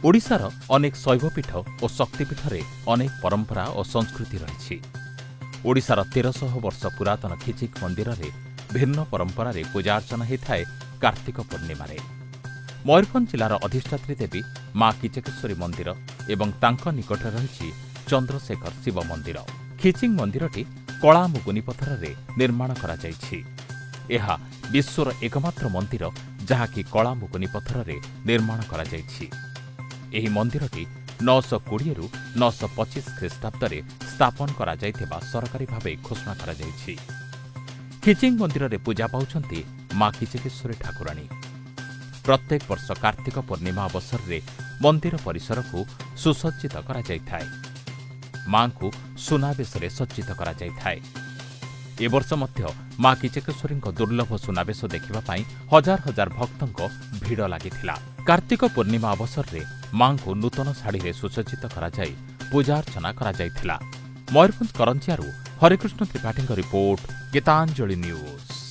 ଓଡ଼ିଶାର ଅନେକ ଶୈବପୀଠ ଓ ଶକ୍ତିପୀଠରେ ଅନେକ ପରମ୍ପରା ଓ ସଂସ୍କୃତି ରହିଛି। ଓଡ଼ିଶାର 1300 ବର୍ଷ ପୁରାତନ ଖିଚିଂ ମନ୍ଦିରରେ ଭିନ୍ନ ପରମ୍ପରାରେ ପୂଜାର୍ଚ୍ଚନା ହୋଇଥାଏ କାର୍ତ୍ତିକ ପୂର୍ଣ୍ଣିମାରେ। ମୟୂରଭଞ୍ଜ ଜିଲ୍ଲାର ଅଧିଷ୍ଠାତ୍ରୀ ଦେବୀ ମା କିଚକେଶ୍ୱରୀ ମନ୍ଦିର ଏବଂ ତାଙ୍କ ନିକଟରେ ରହିଛି ଚନ୍ଦ୍ରଶେଖର ଶିବ ମନ୍ଦିର। ଖିଚିଂ ମନ୍ଦିରଟି କଳା ମୁଗୁନି ପଥରରେ ନିର୍ମାଣ କରାଯାଇଛି। ଏହା ବିଶ୍ୱର ଏକମାତ୍ର ମନ୍ଦିର, ଯାହାକି କଳା ମୁଗୁନି ପଥରରେ ନିର୍ମାଣ କରାଯାଇଛି। ଏହି ମନ୍ଦିରଟି 920ରୁ 925 ଖ୍ରୀଷ୍ଟାବ୍ଦରେ ସ୍ଥାପନ କରାଯାଇଥିବା ସରକାରୀ ଭାବେ ଘୋଷଣା କରାଯାଇଛି। ଖିଚିଂ ମନ୍ଦିରରେ ପୂଜା ପାଉଛନ୍ତି ମା କିଚକେଶ୍ୱରୀ ଠାକୁରାଣୀ। ପ୍ରତ୍ୟେକ ବର୍ଷ କାର୍ତ୍ତିକ ପୂର୍ଣ୍ଣିମା ଅବସରରେ ମନ୍ଦିର ପରିସରକୁ ସୁସଜ୍ଜିତ କରାଯାଇଥାଏ। ମାଙ୍କୁ ସୁନାବେଶରେ ସଜ୍ଜିତ କରାଯାଇଥାଏ। ଏ ବର୍ଷ ମଧ୍ୟ ମା କିଚକେଶ୍ୱରୀଙ୍କ ଦୁର୍ଲଭ ସୁନାବେଶ ଦେଖିବା ପାଇଁ ହଜାର ହଜାର ଭକ୍ତଙ୍କ ଭିଡ଼ ଲାଗିଥିଲା। କାର୍ତ୍ତିକ ପୂର୍ଣ୍ଣିମା ଅବସରରେ ମାଙ୍କୁ ନୂତନ ଶାଢ଼ୀରେ ସୁସଜ୍ଜିତ କରାଯାଇ ପୂଜାର୍ଚ୍ଚନା କରାଯାଇଥିଲା। ମୟୂରଭଞ୍ଜ କରଞ୍ଜିଆରୁ ହରେକୃଷ୍ଣ ତ୍ରିପାଠୀଙ୍କ ରିପୋର୍ଟ, ଗୀତାଞ୍ଜଳି ନ୍ୟୁଜ୍।